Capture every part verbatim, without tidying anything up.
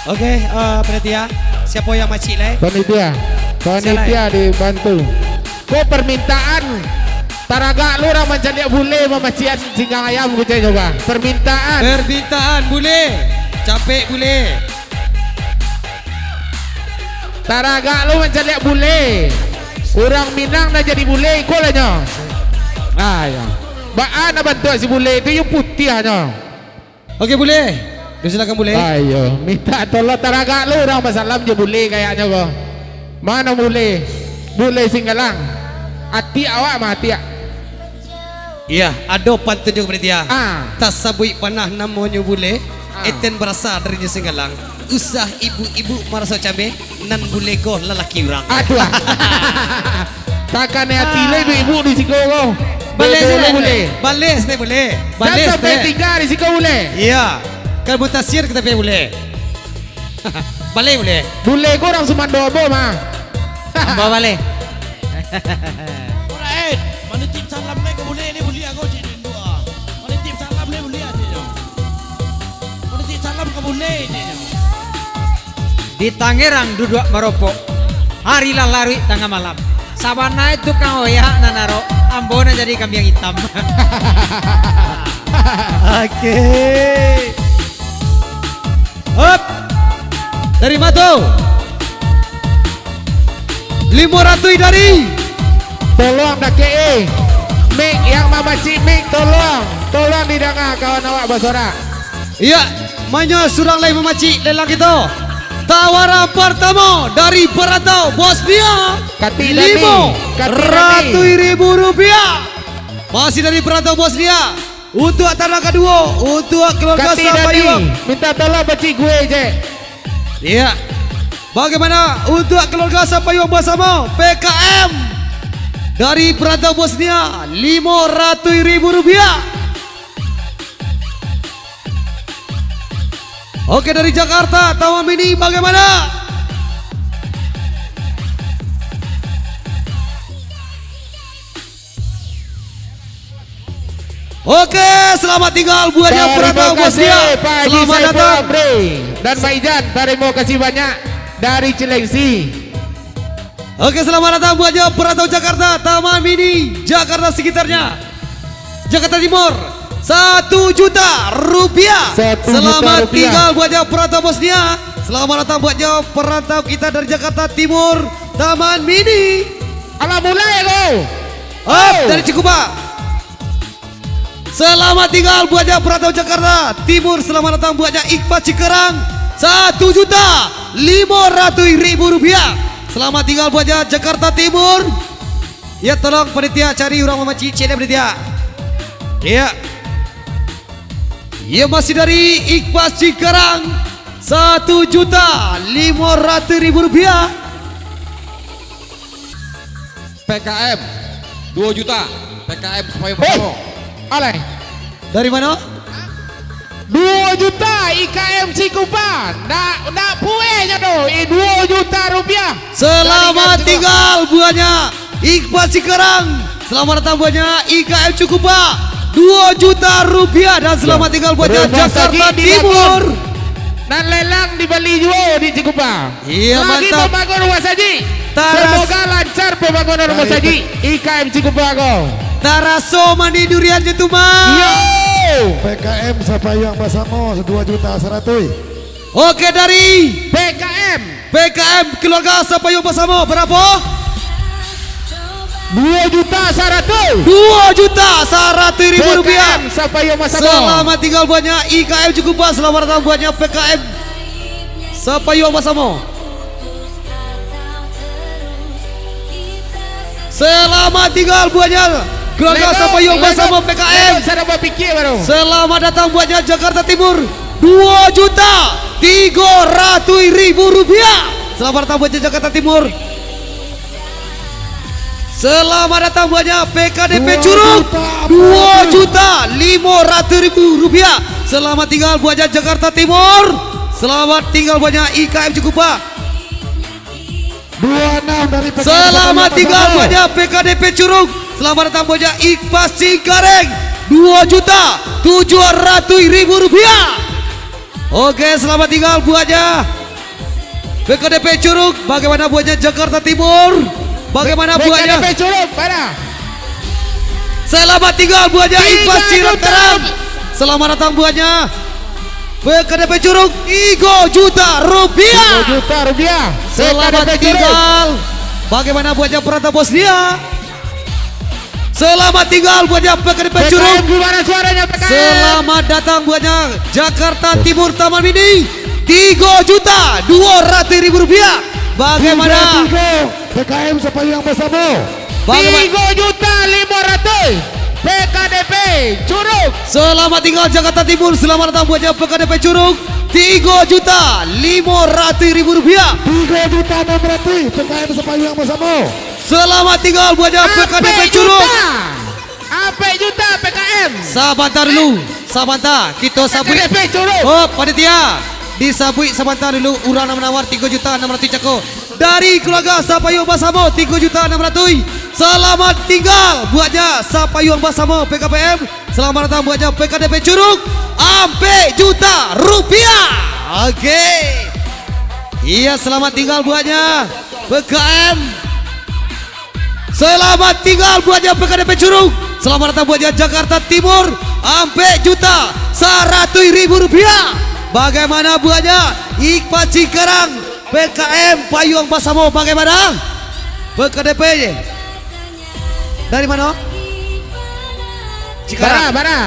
Oke, eh, panitia, siapa yang macik lai? Panitia, panitia dibantu. Ko permintaan, taragak lu urang mancaliak bule mamacian singgang ayam, kucai nyo, bah. Permintaan. Permintaan bule, capek bule. Taragak lu mancaliak bule. Urang Minang nan jadi bule, iko lah nyo. Ah, iyo. Baa nan bantuak si bule tu, iyo putiahnyo. Oke, bule. Disilakan, bule. Ayo, minta tolong taragak lu urang basalam jo bule kayaknyo ko. Mano bule? Bule Singgalang. Atiak awak mah, atiak. Iya, ado pantun jo panitia. Ah. Tasabuik panah namonyo bule, ah, eten barasa darinyo Singgalang. Usah ibu-ibu maraso cameh, nan bule ko lalaki urang. Aduh. Takana ati lai ibu-ibu di siko ko. Baleh. Baleh, baleh, baleh. Jan sampai tingga di siko bule. Iya. Kan mutasian ka tapi bule. Baleh bule. Bule ko urang Sumando ambo mah. Ambo baleh. Alright. Manitip salam lai ka bule ni, bule aku cik rindu ah. Manitip salam lai bule ah, cik nyo. Manitip salam ka bule, cik nyo. Di Tangerang duduak baropok. Hari lah laruik tangah malam. Sabana itu tukang oyak nan arok, ambo nan jadi kambiang itam. Oke. Hop. Dari ma tu? Limo ratuih dari. Tolong dakek, eh. Mik, yang mamacik mik, tolong. Tolong didanga kawan awak basorak. Iya, manyo surang lai mamacik lelang kito. Tawaran partamo dari parantau Bosnia. Kati Dani, limo ratuih ribu rupiah. Masih dari parantau Bosnia. Untuak tanah kaduo, untuak keluarga Kati Dani, Sapayuang. Minta tolong pacik gue je. Iya. Bagaimana untuak keluarga Sapayuang basamo P K M dari parantau Bosnia, limo ratuih ribu rupiah. Oke, dari Jakarta, Taman Mini, bagaimana? Oke, selamat tinggal buatnya Terima Pratama kasih, Bosnia. Pak Haji Selamat Saiful datang. Amri dan Pak Ijan, terima kasih banyak dari Cilengsi. Oke, selamat datang buatnya Pratama Jakarta, Taman Mini, Jakarta sekitarnya. Jakarta Timur, satu juta rupiah. Satu juta Selamat rupiah. tinggal buatnya Pratama Bosnia. Selamat datang buatnya Pratama kita dari Jakarta Timur, Taman Mini. Alah, mulai ko. Up, Oh. dari Cikupa. Selamat tinggal buatnya Pratama Jakarta Timur. Selamat datang buatnya Iqbal Cikarang. Satu juta lima ratus ribu rupiah. Selamat tinggal buatnya Jakarta Timur. Ya, tolong panitia cari urang mamacik, cek deh panitia. Ya. Ya, masih dari Iqbal Cikarang. Satu juta lima ratus ribu rupiah. P K M, dua juta. P K M Sapayuang Hei! Basamo. Alai. Dari mana? Dua juta I K M Cikupa. Ndak, ndak puehnyo tu. Eh, dua juta rupiah. Selamat Dari tinggal buatnya Iqbal Cikarang. Selamat datang buatnya I K M Cikupa. Dua juta rupiah dan selamat tinggal buatnya Rumah Jakarta Sajik di Timur. Nan lelang dibali juo di Cikupa. Iya, Lagi mantap. pambangun rumah sajik. Taras- Semoga lancar pambangunan rumah Dari sajik I K M Cikupa ko. Taraso manih duriannyo tu, Mak. Yo. P K M Sapayuang Basamo dua juta saratus. Oke, dari P K M. P K M Keluarga Sapayuang Basamo, berapa? Dua juta saratus. Dua juta saratus ribu rupiah. P K M Sapayuang Basamo. Selamat tinggal buatnya I K M Cikupa. Selamat datang buatnya P K M Sapayuang Basamo. Selamat tinggal buatnya keluarga Lengok, Sapayuang lengok, Basamo P K M. lengok, cara berpikir baru. Selamat datang buatnya Jakarta Timur. Dua juta tiga ratus ribu rupiah. Selamat datang buatnya Jakarta Timur. Selamat datang buatnya P K D P Dua Curug. juta Dua juta lima ratus ribu rupiah. Selamat tinggal buatnya Jakarta Timur. Selamat tinggal buatnya I K M Cikupa. Dua enam dari P K M Selamat Sapayuang tinggal Basamo. buatnya P K D P Curug. Selamat datang buatnya Iqbal Cingkareng. Dua juta tujuh ratus ribu rupiah. Oke, selamat tinggal buatnya P K D P Curug. Bagaimana buatnya Jakarta Timur? Bagaimana buatnya? P K D P Curug, mana? Selamat tinggal buatnya Ikhlas Cirat Terang. Selamat datang buatnya P K D P Curug, tigo juta rupiah. Tigo juta rupiah. Selamat tinggal. Bagaimana buatnya Perantau Bosnia? Selamat tinggal buatnya P K D P Curug. P K M, gimana suaranya, P K M? Selamat datang buatnya Jakarta Timur Taman Mini. Tigo juta dua ratus ribu rupiah. Bagaimana? Tigo, tigo. P K M Sapayuang Basamo. Bagaimana? Tigo juta limo ratuih. P K D P Curug. Selamat tinggal Jakarta Timur. Selamat datang buatnya P K D P Curug. Tigo juta limo ratuih ribu rupiah. Tigo juta enam ratuih. P K M Sapayuang Basamo. Selamat tinggal buatnya P K D P Curug. Ampek juta. Ampek juta P K M. Sabanta dulu. Sabanta. Kito sabuik. P K D P Curug. Oh, panitia. Disabuik sabanta dulu. Urang nan manawar tigo juta enam ratuih cako. Dari keluarga Sapayuang Basamo, tigo juta enam ratuih. Selamat tinggal buatnya Sapayuang Basamo P K P M. Selamat datang buatnya P K D P Curug. Ampek juta rupiah. Oke. Iya, selamat tinggal buatnya P K M. Selamat tinggal buatnya P K D P Curug. Selamat datang buatnya Jakarta Timur. Ampek juta saratuih ribu rupiah. Bagaimana buatnya Ikhlas Cikarang, P K M Payuang Basamo? Bagaimana? P K D P dari mana? Cikarang. Bara, bara.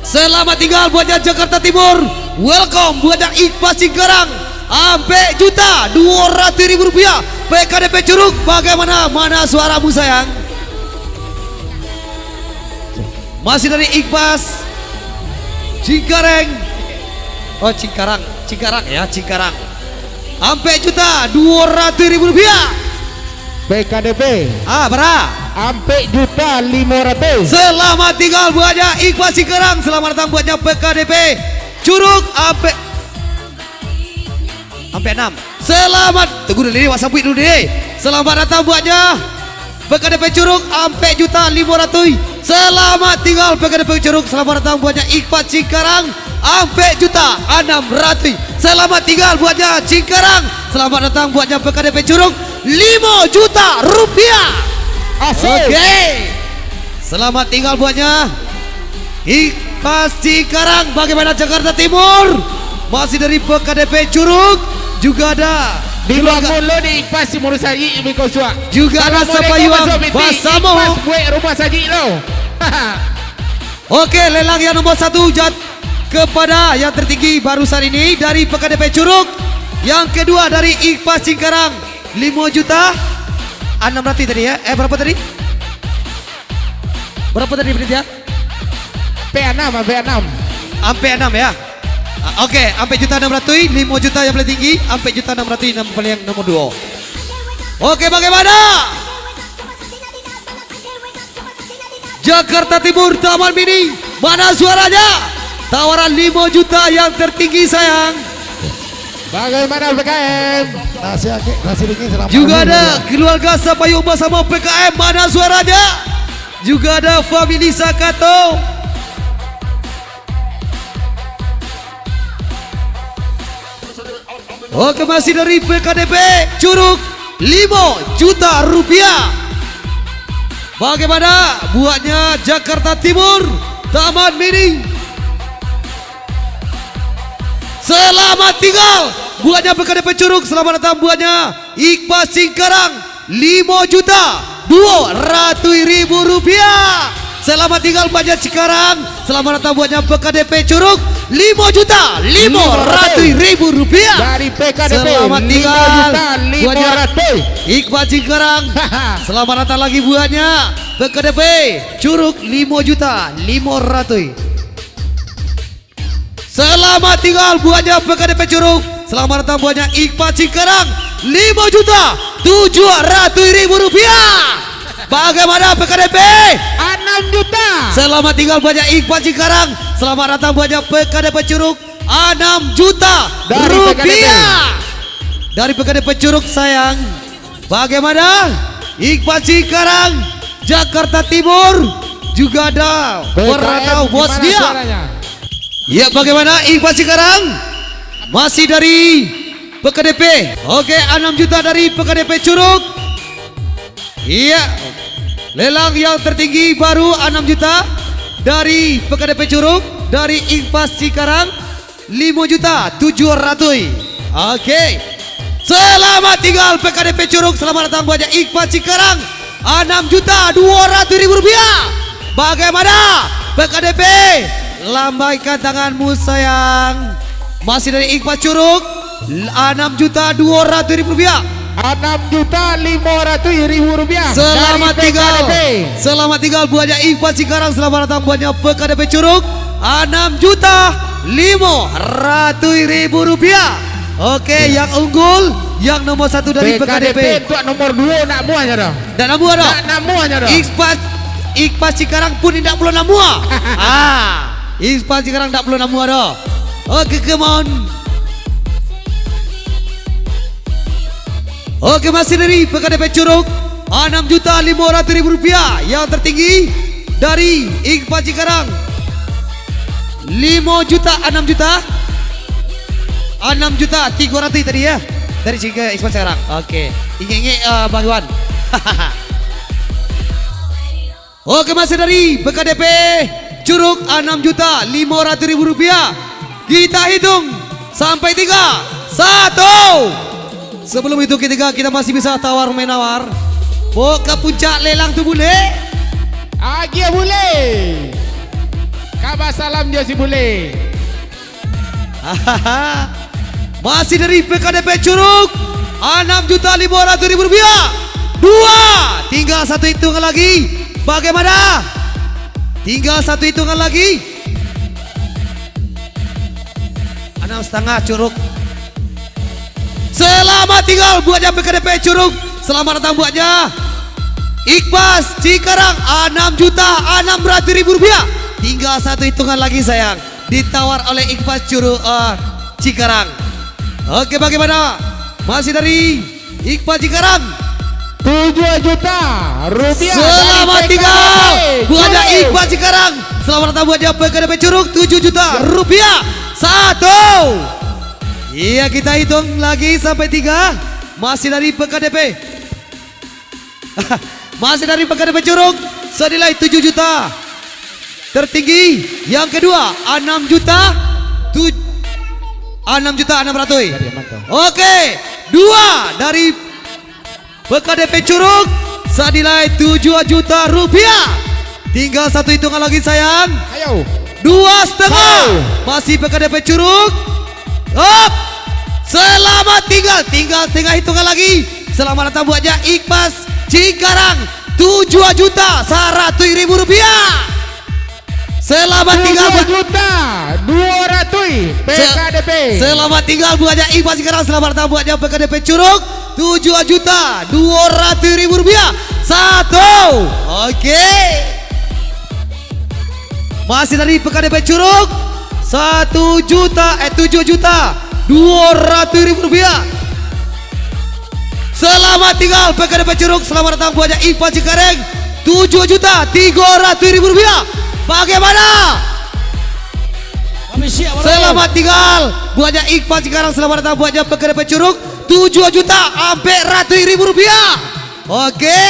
Selamat tinggal buatnya Jakarta Timur. Welcome buatnya Ikhlas Cikarang. Ampek juta dua ratuih ribu rupiah. P K D P Curug, bagaimana? Mana suaramu, sayang? Masih dari Ikhlas Cikarang. Oh, Cikarang. Cikarang ya, Cikarang. Ampek juta dua ratuih ribu rupiah. P K D P. Ah, bara? Ampek juta limo ratuih. Selamat tinggal buatnya Ikhlas Cikarang. Selamat datang buatnya P K D P Curug. Ampek, ampek enam. Selamat. Tunggu dulu ni, wak sabuik dulu ni. Selamat datang buatnya P K D P Curug, ampek juta limo ratuih. Selamat tinggal P K D P Curug. Selamat datang buatnya Ikhlas Cikarang. Ampek juta anam ratuih. Selamat tinggal buatnya Cikarang. Selamat datang buatnya P K D P Curug, limo juta rupiah. Asik. Oke. Selamat tinggal buatnya Ikhlas Cikarang. Bagaimana Jakarta Timur? Masih dari P K D P Curug. Juga ada di keluarga. Bangun lo di Ikhlas Timur Saji, Biko Suak. Juga ada Sapayuang Basamo. Ikhlas buek rumah saji lo. Oke, lelang yang nomor satu jat kepada yang tertinggi barusan ini dari P K D P Curug. Yang kedua dari Ikhlas Cikarang, limo juta anam ratuih tadi ya. Eh, berapa tadi? Berapa tadi, panitia? P enam, P enam. Ampek enam ya. Ah, oke, ampek juta anam ratuih, limo juta yang paling tinggi, ampek juta anam ratuih yang paling nomor dua. Oke, bagaimana? Jakarta Timur, Taman Mini, mana suaranya? Tawaran limo juta yang tertinggi, sayang. Bagaimana P K M? Nasi aki, nasi dingin selamat. Juga ada keluarga Sapayuang Basamo P K M, mana suaranya? Juga ada famili Sakato. Oke, masih dari P K D P Curug, limo juta rupiah. Bagaimana buatnya Jakarta Timur, Taman Mini? Selamat tinggal buatnya P K D P Curug, selamat datang buatnya Ikhlas Cikarang, limo juta dua ratuih ribu rupiah. Selamat tinggal buatnya Cikarang. Selamat datang buatnya P K D P Curug, limo juta limo ratuih ribu rupiah. Dari P K D P, selamat tinggal buatnya Ikhlas Cikarang. Selamat datang lagi buatnya P K D P Curug, limo juta limo ratuih. Selamat tinggal buatnya P K D P Curug. Selamat datang buatnya Ikhlas Cikarang, limo juta tujuh ratuih ribu rupiah. Bagaimana P K D P? Anam juta. Selamat tinggal buatnya Ikhlas Cikarang. Selamat datang buatnya P K D P Curug, anam juta rupiah. Dari P K D P Curug, sayang. Bagaimana? Ikhlas Cikarang, Jakarta Timur, juga ada Perantau Bosnia. Ya, bagaimana Ikhlas Cikarang? Masih dari P K D P. Oke, anam juta dari P K D P Curug. Iya. Lelang yang tertinggi baru anam juta dari P K D P Curug, dari Ikhlas Cikarang limo juta tujuh ratus. Oke. Selamat tinggal P K D P Curug, selamat datang buatnya Ikhlas Cikarang, anam juta dua ratus ribu rupiah. Bagaimana P K D P? Lambaikan tanganmu, sayang. Masih dari Ikhlas Curug, anam juta dua ratus ribu rupiah. Anam juta lima ratus ribu rupiah. Selamat dari tinggal. P K D P. Selamat tinggal buatnya Ikhlas Cikarang, selamat datang buatnya P K D P Curug, anam juta lima ratus ribu rupiah. Oke, ya. Yang unggul, yang nomor satu dari P K D P. P K D P untuk nomor dua nak muah je dah. Ndak namuah doh. Ndak namuah je doh. Ikhlas, Ikhlas Cikarang pun indak pulo namuah. Ah, Ikhlas Cikarang ndak pulo namuah doh. Oke, come on. Oke, masih dari P K D P Curug, anam juta lima ratus ribu rupiah. Yang tertinggi dari Ikhlas Cikarang, limo juta, anam juta. Anam juta tigo ratus tadi, ya. Dari Cikarang, Ikhlas Cikarang. Oke. Ingek-ingek, eh, Bang Iwan. Oke, masih dari P K D P Curug, anam juta lima ratus ribu rupiah. Kita hitung sampai tiga. Satu. Sebelum hitung ketiga, kita masih bisa tawar-menawar. Baok ka puncak lelang tu bule. Agiah bule. Ka basalam jo si bule. Masih dari P K D P Curug, anam juta lima ratus ribu rupiah. Dua, tinggal satu hitungan lagi. Bagaimana? Tinggal satu hitungan lagi. Anam setengah, Curug. Selamat tinggal buatnya P K D P Curug. Selamat datang buatnya Ikhlas Cikarang, anam juta anam ratus ribu rupiah. Tinggal satu hitungan lagi, sayang. Ditawar oleh Ikhlas Curu-, eh, Cikarang. Oke, bagaimana? Masih dari Ikhlas Cikarang. Tujuh juta rupiah. Selamat dari tinggal P K D P buatnya Curug. Ikhlas Cikarang. Selamat datang buatnya P K D P Curug, tujuh juta rupiah. Satu. Iya, kita hitung lagi sampai tiga. Masih dari P K D P. Masih dari P K D P Curug, senilai tujuh juta. Tertinggi, yang kedua, anam juta, tuj-, anam juta anam ratus. Dari yang mana tu? Oke, dua dari P K D P Curug, senilai tujuh juta rupiah. Tinggal satu hitungan lagi, sayang. Ayo. Dua setengah. Ayo. Masih P K D P Curug. Hop. Selamat tinggal. Tinggal setengah hitungan lagi. Selamat datang buatnya Ikhlas Cikarang. Tujuh juta seratus ribu rupiah. Selamat tinggal buat tujuh juta dua ratus, se-, P K D P. Selamat tinggal buatnya Ikhlas Cikarang. Selamat datang buatnya P K D P Curug. Tujuh juta dua ratus ribu rupiah. Satu. Oke. Masih dari P K D P Curug, satu juta, eh, tujuh juta dua ratus ribu rupiah. Selamat tinggal P K D P Curug, selamat datang buatnya Ikhlas Cikarang, tujuh juta tiga ratus ribu rupiah. Bagaimana? Kami siap, bro. Selamat tinggal buatnya Ikhlas Cikarang, selamat datang buatnya P K D P Curug, tujuh juta empat ratus ribu rupiah. Oke.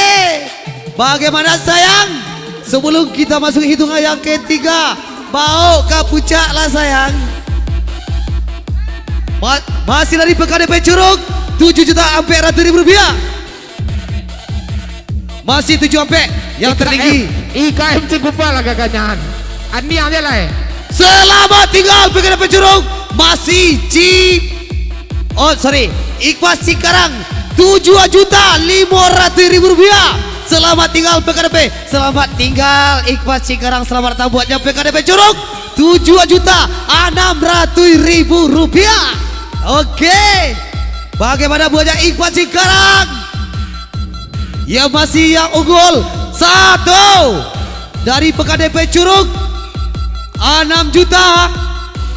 Bagaimana, sayang? Sebelum kita masuk hitungan yang ketiga, baok ka puncak lah, sayang. Ma-, masih dari P K D P Curug, tujuh juta empat ratus ribu rupiah. Masih tujuh ampek yang tertinggi. I K M, I K M cukup lah gaganyahan. Aniang je lah, eh. Selamat tinggal P K D P Curug. Masih Ci-, oh, sorry. Ikhlas Cikarang, tujuh juta lima ratus ribu rupiah. Selamat tinggal P K D P. Selamat tinggal Ikhlas Cikarang. Selamat datang buatnya P K D P Curug. Tujuh juta enam ratus ribu rupiah. Oke. Bagaimana buatnya Ikhlas Cikarang? Ya, masih yang unggul. Satu. Dari P K D P Curug, enam juta.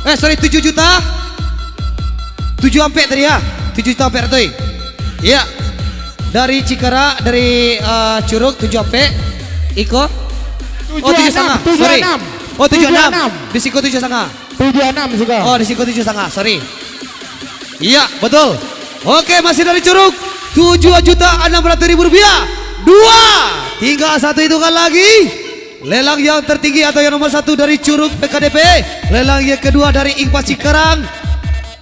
Eh, sorry, tujuh juta. Tujuh ampek tadi, ya. Tujuh juta ampek ratus. Ya. Dari Cikarang, dari, eh, Curug, tujuh ampek. Iko? Oh, tujuh setengah. Tujuh enam. Sorry. Oh, tujuh enam. Tujuh enam. Di siko tujuh setengah. Tujuh enam siko. Oh, di siko tujuh setengah, sorry. Iya, betul. Oke, masih dari Curug. Tujuh juta enam ratus ribu rupiah. Dua. Tinggal satu hitungan lagi. Lelang yang tertinggi atau yang nomor satu dari Curug P K D P. Lelang yang kedua dari Ikhlas Cikarang.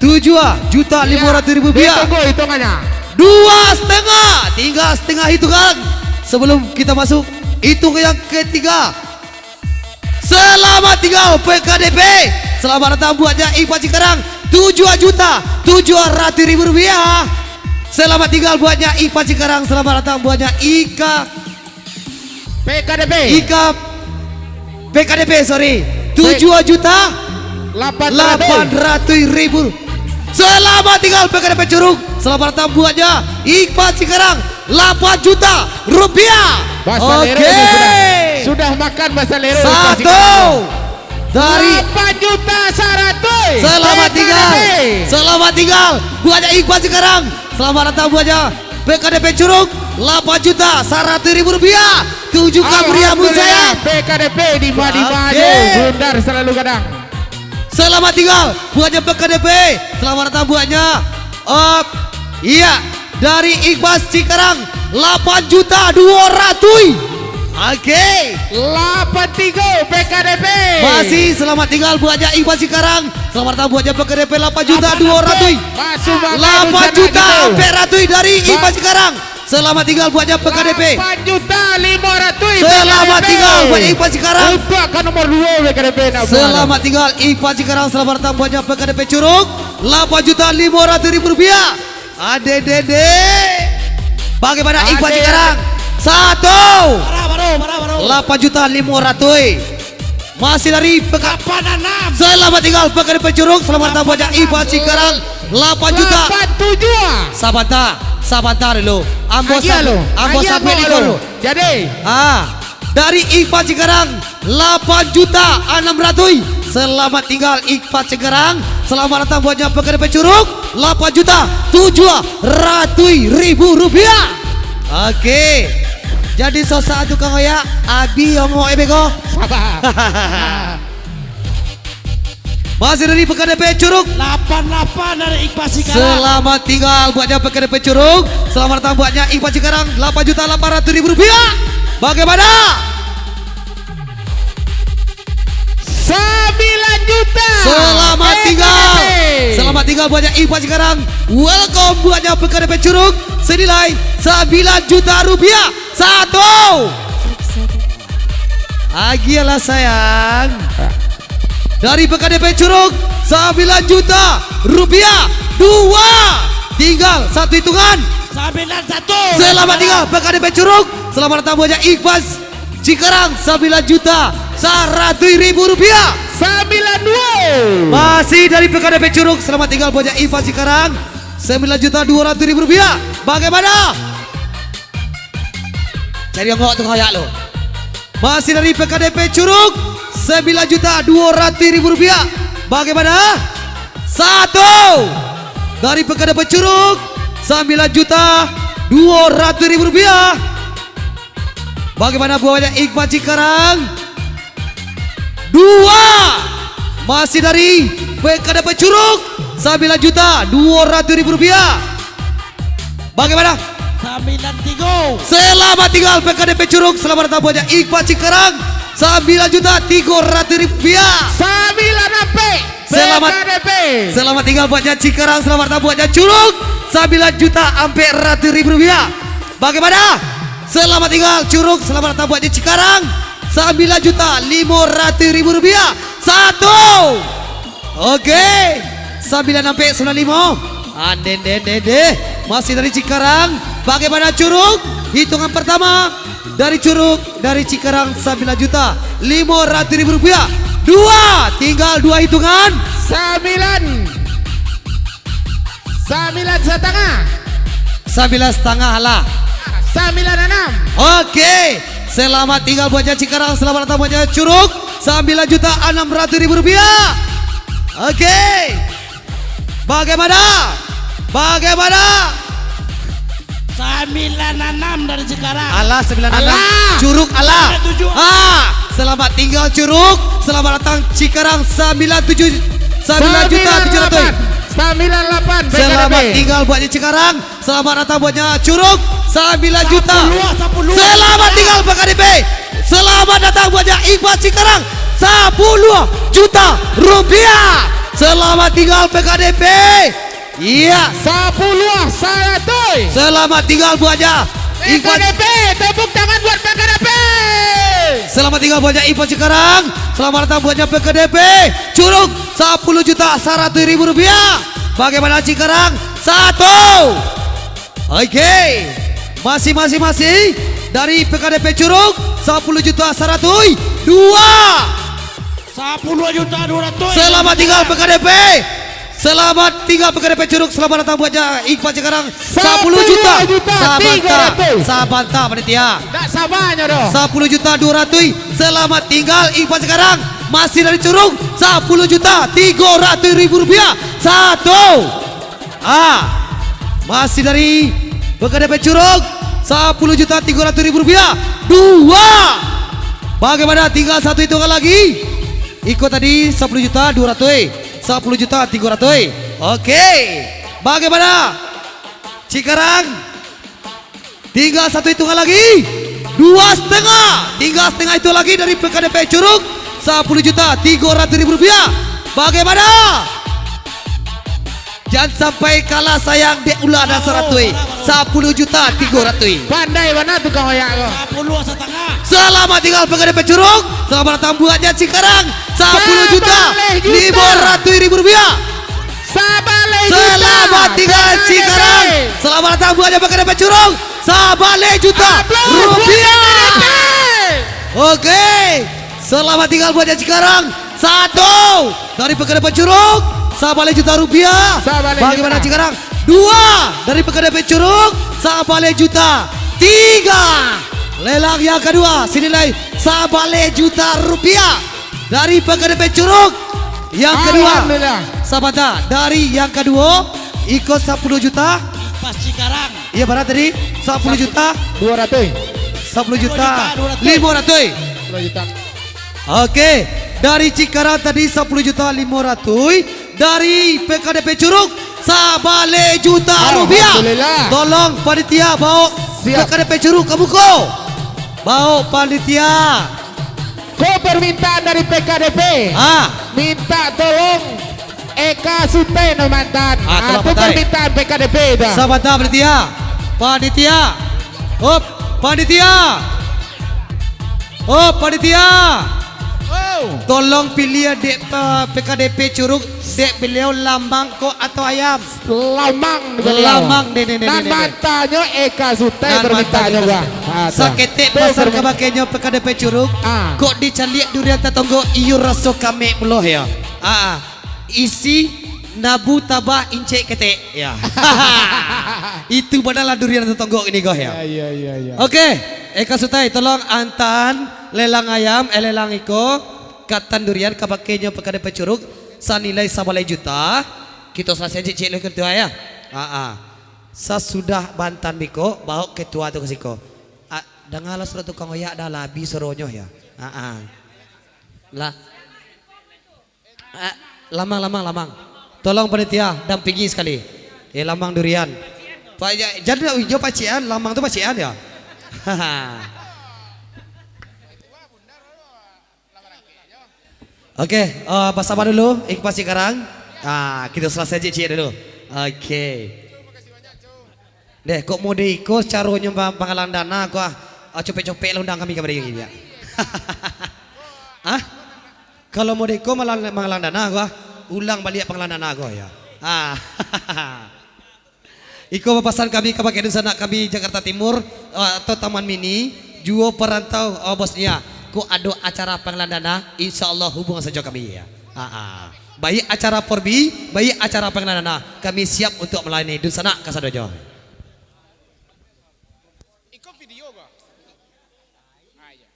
Tujuh juta lima ratus ribu rupiah. Ditunggu hitungannya. Dua setengah. Tinggal setengah hitungan. Sebelum kita masuk, hitung yang ketiga. Selamat tinggal P K D P. Selamat datang buatnya Ikhlas Cikarang. Tujuh juta tujuh ratus ribu rupiah. Selamat tinggal buatnya Ikhlas Cikarang. Selamat datang buatnya Ika P K D P. Ika P K D P, sorry. Tujuh juta lapan ratus ribu. Selamat tinggal P K D P Curug. Selamat datang buatnya Ikhlas Cikarang. Lapan juta rupiah. Bahasa Lero. Oke. Sudah, sudah makan bahasa Lero. Satu. Dari lapan juta saratus. Selamat tinggal. P K D P. Selamat tinggal. Buatnya Ikhlas Cikarang. Selamat datang buatnya P K D P Curug. Lapan juta saratus ribu rupiah. Tujuh kamriah musayang. P K D P di ma-di ma ajo. Oke. Bundar selalu gadang. Selamat tinggal buatnya P K D P. Selamat datang buatnya. Eh, iya, dari Ikhlas Cikarang, lapan juta dua ratus. Oke. Lapan tiga P K D P. Masih selamat tinggal buatnya Ikhlas Cikarang. Selamat datang buatnya P K D P, lapan juta dua ratus. Masuk bangkai. Lapan juta empat ratus dari Ikhlas Cikarang. Selamat tinggal buatnya P K D P. Lapan juta lima ratus. Selamat tinggal buatnya Ikhlas Cikarang. Untuk ka nomor dua P K D P nak buat. Selamat tinggal Ikhlas Cikarang, selamat datang buatnya P K D P Curug. Lapan juta lima ratus ribu rupiah. Ade dede. Bagaimana Ikhlas Cikarang? Satu. Parah, parah, parah, parah. Lapan juta lima ratus. Masih dari P K. Lapan enam. Selamat tinggal P K D P Curug. Selamat datang buatnya Ikhlas Cikarang. Lapan juta. Lapan tujuh. Sabanta, sabanta dulu. Ambo sabi-, ambo sabik dulu. Jadi. Ah, dari Ikhlas Cikarang, lapan juta enam ratus. Selamat tinggal Ikhlas Cikarang. Selamat datang buatnya P K D P Curug. Lapan juta tujuh ratus ribu rupiah. Oke. Jadi sosa tukang oyak, abi ongok e beko. Sabar. Masih dari P K D P Curug. Lapan lapan dari Ikhlas Cikarang. Selamat tinggal buatnya P K D P Curug. Selamat datang buatnya Ikhlas Cikarang, lapan juta lapan ratus ribu rupiah. Bagaimana? Sembilan juta. Selamat tinggal. P K D P. Selamat tinggal buatnya Ikhlas Cikarang. Welcome buatnya P K D P Curug. Senilai sembilan juta rupiah. Satu. Agiahlah sayang. Dari P K D P Curug, sembilan juta rupiah. Dua. Tinggal satu hitungan. Sembilan satu. Selamat tinggal P K D P Curug. Selamat datang buatnya Ikhlas Cikarang, sembilan juta saratus ribu rupiah. Sembilan dua. Masih dari P K D P Curug, selamat tinggal buatnya Ikhlas Cikarang, sembilan juta dua ratus ribu rupiah. Bagaimana? Cari ongok tu kayak lo. Masih dari P K D P Curug, sembilan juta dua ratus ribu rupiah. Bagaimana? Satu. Dari P K D P Curug, sembilan juta dua ratus ribu rupiah. Bagaimana buahnya Ikhlas Cikarang? Dua. Masih dari P K D P Curug, sembilan juta dua ratus ribu rupiah. Bagaimana? Sembilan tiga. Selamat tinggal P K D P Curug, selamat datang buatnya Ikhlas Cikarang, sembilan juta tiga ratus ribu rupiah. Sembilan ampek. Selamat, P K D P. Selamat tinggal buatnya Cikarang, selamat datang buatnya Curug, sembilan juta ampek ratus ribu rupiah. Bagaimana? Selamat tinggal Curug, selamat datang buatnya Cikarang, sembilan juta lima ratus ribu rupiah. Satu. Oke. Sembilan ampek sembilan lima. Ande, ande, ande, ande. Masih dari Cikarang. Bagaimana Curug? Hitungan pertama. Dari Curug, dari Cikarang, sembilan juta lima ratus ribu rupiah. Dua, tinggal dua hitungan. Sembilan. Sembilan setengah. Sembilan setengah lah. Sembilan enam. Oke. Selamat tinggal buatnya Cikarang, selamat datang buatnya Curug. Sembilan juta enam ratus ribu rupiah. Oke. Bagaimana? Bagaimana? Sembilan enam dari Cikarang. Alah, sembilan enam. Alah. Curug, alah. Sembilan tujuh. Ah, Selamat tinggal Curug. Selamat datang Cikarang, sambilan tujuh, sambilan juta tujuh ratus. Sambilan lapan, P K D P. Selamat tinggal buatnya Cikarang. Selamat datang buatnya Curug, sambilan juta. Sapuluah, sapuluah. Selamat tinggal P K D P. Selamat datang buatnya Ikhlas Cikarang, sapuluah juta rupiah. Selamat tinggal P K D P. Iya. Sapuluah, saratuih. Selamat tinggal buatnya Ikhlas. P K D P, tepuk tangan buat P K D P. Selamat tinggal buatnya Ikhlas Cikarang. Selamat datang buatnya P K D P Curug, sapuluah juta saratuih ribu rupiah. Bagaimana Cikarang? Satu. Oke. Masih, masih, masih. Dari P K D P Curug, sapuluah juta saratuih. Dua. Sapuluah juta dua ratus. Selamat tinggal P K D P. Selamat tinggal P K D P Curug. Selamat datang buatnya Ikhlas Cikarang. Sapuluah juta. Sapuluah juta tiga ratus. Sabanta, sabanta, panitia. Ndak sabanyo doh. Sapuluah juta dua ratus. Selamat tinggal Ikhlas Cikarang. Masih dari Curug, sapuluah juta tiga ratus ribu rupiah. Satu. Ah, masih dari P K D P Curug, sapuluah juta tiga ratus ribu rupiah. Dua. Bagaimana? Tinggal satu hitungan lagi. Iko tadi sapuluah juta dua ratus, eh. Sapuluah juta tiga ratus, eh. Oke. Bagaimana? Cikarang. Tinggal satu hitungan lagi. Dua setengah. Tinggal setengah itu lagi dari P K D P Curug. Sapuluah juta tiga ratus ribu rupiah. Bagaimana? Jan sampai kalah sayang dek ulah dan saratuih. Sapuluah juta tiga ratus. Pandai bana tukang oyak ko. Sapuluah satangah. Selamat tinggal P K D P Curug. Selamat datang buatnya Cikarang. Sapuluah juta limo ratus ribu rupiah. Sabaleh juta. Selamat tinggal Cikarang. Selamat datang buatnya P K D P Curug. Sabaleh juta rupiah. Oke. Selamat tinggal buatnya Cikarang. Satu dari P K D P Curug, sabaleh juta rupiah. Sabaleh juta. Bagaimana Cikarang? Dua dari P K D P Curug, sabaleh juta. Tiga. Lelang yang kedua senilai sabaleh juta rupiah dari P K D P Curug. Yang kedua, alhamdulillah. Sabanta, dari yang kedua, iko sapuluah juta. Ikhlas Cikarang. Iya, bara tadi? Sapuluah juta. Dua ratus. Sapuluah juta. Dua juta dua ratus. Limo ratus. Dua juta. Oke, dari Cikarang tadi sapuluah juta limo ratus, dari P K D P Curug sabaleh juta rupiah. Alhamdulillah. Tolong panitia bawa P K D P Curug ka muko. Bawa panitia. Ko permintaan dari P K D P. Ah. Minta tolong Eka Suteno mantan. Ah, tu permintaan P K D P tu. Sabanta panitia. Panitia. Op, panitia. Oh, panitia. Oh. Tolong pilih dek, eh, P K D P Curug, dek beliau lamang kok atau ayam? Lamang dek beliau. Lamang, dek, dek, dek. Nan mantanyo Eka Suteno permintaannyo, bah. Saketek pasal kabakenyo P K D P Curug, kok dicaliak durian tatonggok, iyo raso kamek pulo yo. Ah, ah. Isi nabu tabah incek ketek. Ya. Itu bana lah durian tatonggok ini, goh, ya. Ya, ya, ya, ya. Oke, Eka Sutai, tolong antaan lelang ayam, eh, lelang iko, katan durian, kabakenyo P K D P Curug, sanilai sabaleh juta. Kito salasai ciek-ciek dulu ketua, ya. Ha, ha. Sasudah bantan biko, baok ketua tu ka siko. Ah, dangalah sudah tukang oyak dah, lah abih suaronyo, ya. Ha, ha. Lah. Eh, lamang, lamang, lamang. Tolong panitia, dampingi sakali. Eh, lamang durian. Pak, ja-, jan, jo pacian, lamang tu pacian, ya. Oke, eh, basamo dulu, Ikhlas Cikarang. Ah, kito salasai ciek-ciek dulu. Oke. Deh, kok mode iko caronyo ma-, manggalang dana ko, ah? Ah, copek-copek lah undang kami ka Madiun, ya. Hah? Kalau mode iko malang-, manggalang dana ko, ah, ulang baliak panggalang dana ko, ya. Ah. Iko pasan kami kabake dunsanak kami Jakarta Timur, ah, atau Taman Mini, juo parantau, ah, Bosnia. Kok ado acara panggalang dana, insya Allah hubungan sajo kami, ya. Ah, ah. Baik acara porbi, baik acara panggalang dana, kami siap untuk melayani dunsanak kasadonyo. Iko video ko? Ah, iya.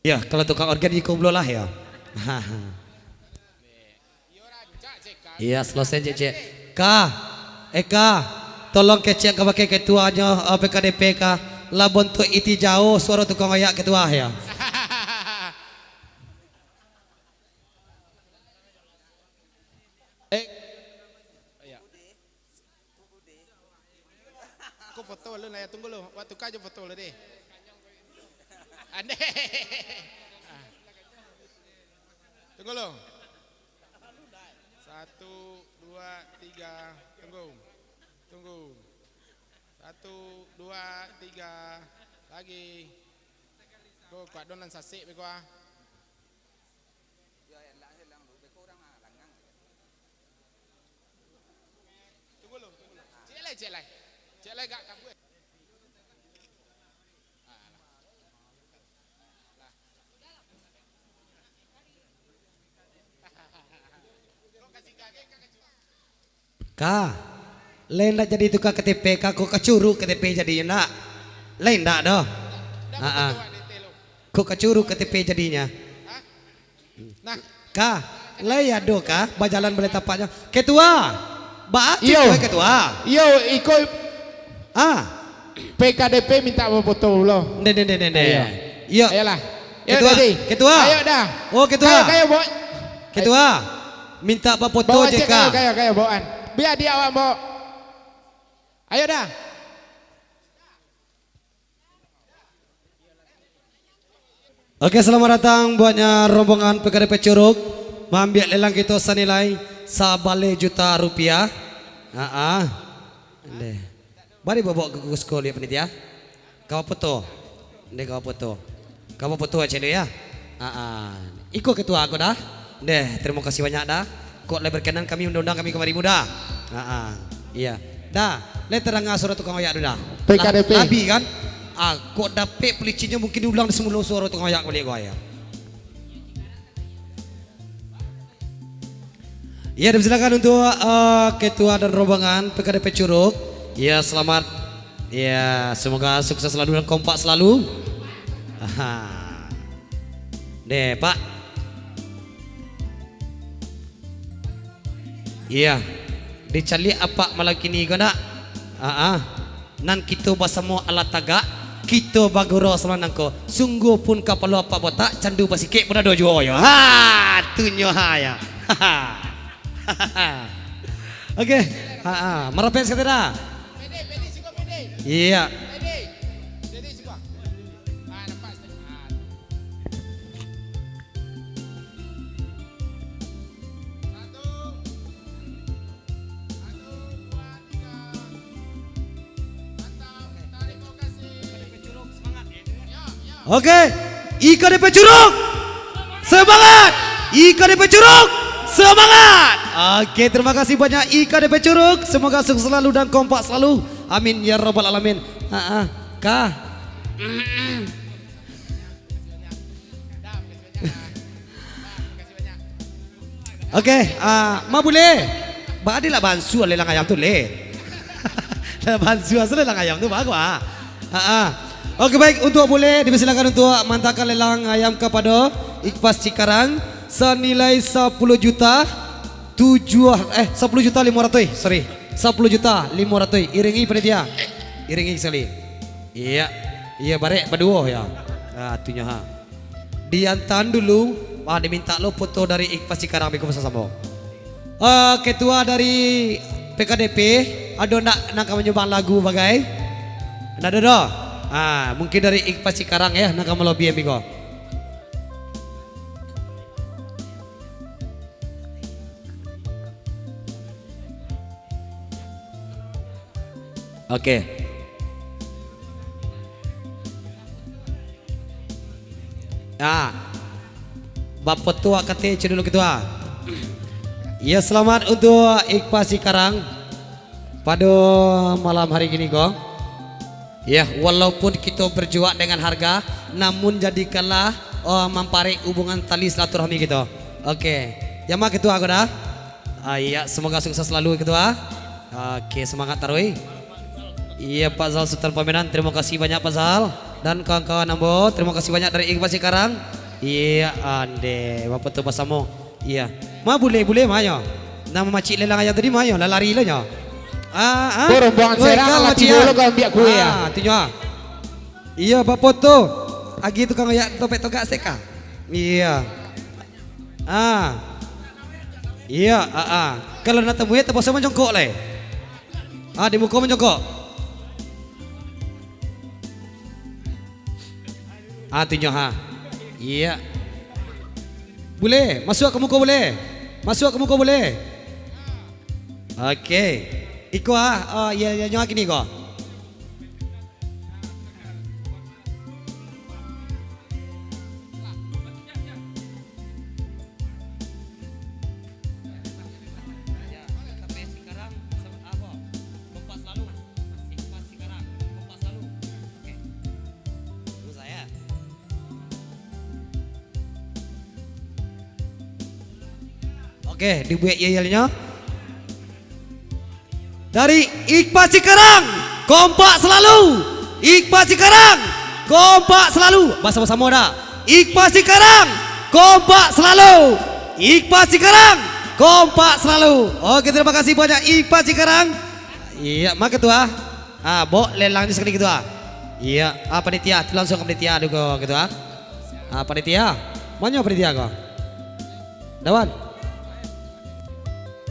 Ya, kalau tukang organ iko pulo lah, ya. Iya, salasai ciek-ciek. Ka, Eka, tolong kecek kabake ketuanyo, eh, P K D P ka. Lah bontuak iti jauah suaro tukang oyak ketua yo. Eh. Iyo. Aku foto lu, nah, tunggu lu. Wak tuka jo foto lu deh. Ande. Ah. Tunggu lu. Satu, dua, tiga. Tunggu. Tunggu. Satu, dua, tiga. Lagi. Ko, kuat don nan sasek beko ah. Tunggu lu, tunggu lu. Ciek lai, ciek lai. Ciek lai gak kabua. Ka, lai ndak jadi tuka K T P ka, kok ka Curug K T P jadinyo ndak? Lai ndak doh. Haa. Kok ka Curug K T P jadinyo? Nah. Ka, lai ado ka bajalan balai tapaknyo? Ketua. Baa Iyo. Ketua, Ketua? Iyo, iko Ah. P K D P mintak bafoto pulo. Ndeh, ndeh, ndeh, ndeh, ndeh. Ayo. Iyo. Ayolah. Yo, Ketua. Jadi. Ketua. Ayo dah. Oh, Ketua. Kayo, kayo, Bok. Ketua. Mintak bafoto Bawa je cek ka. Kayo, kayo, kayo, bawaan. Bia diak awak, Bok. Ayo dah. Oke, selamat datang buatnya rombongan P K D P Curug. Maambiak lelang kito sanilai sabaleh juta rupiah. Haa. Ndeh. Bari bobok ke kusko liak panitia. Kawa foto. Ndeh, kawa foto. Kawa foto aja lu ya. Haa. Iko ketua aku dah. Ndeh, terima kasih banyak dah. Kok lai berkenan kami undang-undang kami kamari muda. Haa. Iya. Dah, lai terdengar suara tukang oyak tu dah. P K D P. Lah, labi kan? Ah, kok dapek pelicinyo mungkin diulang di semula suara tukang oyak balik gua ya. Ya, dipersilakan untuk, eh, ketua dan rombongan P K D P Curug. Ya, selamat. Ya, semoga sukses selalu dan kompak selalu. Aha. Deh, Pak. Iya. Dicaliak apak malam kini ko ndak? Aa. Nan kito basamo alah tagak, kito bagurau samanang ko. Sungguah pun kapalo apak botak, candu basikek pun ado juo yo. Ha, tu nyo ha ya. Oke. Ha, ha. Marapek sakali dah. Iya. Oke, I K D P Curug, semangat! I K D P Curug, semangat! Oke, terima kasih banyak I K D P Curug. Semoga sukses selalu dan kompak selalu. Amin ya rabbal alamin. Ha ah, kah? Oke, ah, ma buleh. Ba adi lah bansu lelang ayam tu, leh. Lah bansu asa lelang ayam tu bagus ah. Ha ah. Oke, baik, untuk buleh dipersilakan untuk mantakan lelang ayam kepada Ikpas Cikarang senilai sepuluh juta tujuh, eh, sepuluh juta lima ratus, sorry. Sepuluh juta lima ratus. Iringi panitia. Iringi sekali. Iya. Iya, barek baduo ya. Ah, tunyo ha. Diantaan dulu, ah, dimintak lo foto dari Ikpas Cikarang biko basamo-samo. Eh, ketua dari P K D P, ado ndak nan ka manyumbang lagu bagai? Ndak ado doh. Ah, mungkin dari Ikpas Cikarang ya, nan ka malobi biko. Oke. Ah. Bapak tua kate cedulu ketua. Ya, selamat untuk Ikpas Cikarang pada malam hari kini ko. Ya, walaupun kita berjuang dengan harga, namun jadikanlah, oh, mamparek hubungan tali silaturahmi kita. Oke. Ya, ma ketua aku dah. Ah, iya, semoga sukses selalu, Ketua. Oke, semangat taruih. Iya, Pak Zal Sultan Pamenan, terima kasih banyak, Pak Zal. Dan kawan-kawan ambo, terima kasih banyak dari Ikhlas Cikarang. Iya, ande, bapak tu basamo. Iya. Ma buleh, buleh, ma yo. Nan mamacik lelang ayam tadi, ma yo, lah lari lah nyo. Ah, ah. Ko rombongan Woi, Serang kau lah macik tibo ah. Lo kau ambiak kue, ya. Ah, tu nyo ah. Iyo, bafoto. Agi tukang oyak topek togak seka. Iyo. Ah. Iyo, ah, ah. Kalau nak tamuik, tapaso manjongkok lai. Ah, di muko manjongkok. Ah, tunjuak, ha. Iyo. Buleh, masuak ka muko buleh. Masuak ka muko buleh. Oke. Iko, ah, ah, iyo, iyo, nyo kini ko. Oke, dibuek yel-yelnyo. Dari Ikhfa Cikarang, kompak salalu. Ikhfa Cikarang, kompak salalu. Basamo-samo dah. Ikhfa Cikarang, kompak salalu. Ikhfa Cikarang, kompak salalu. Oke, terima kasih banyak Ikhfa Cikarang. Iyo, mako Ketua. Ah, bok lelang ni sakali Ketua. Iyo, ah, panitia, langsung ka panitia dulu ko, Ketua. Ah, panitia. Manyo panitia ko? Dawan.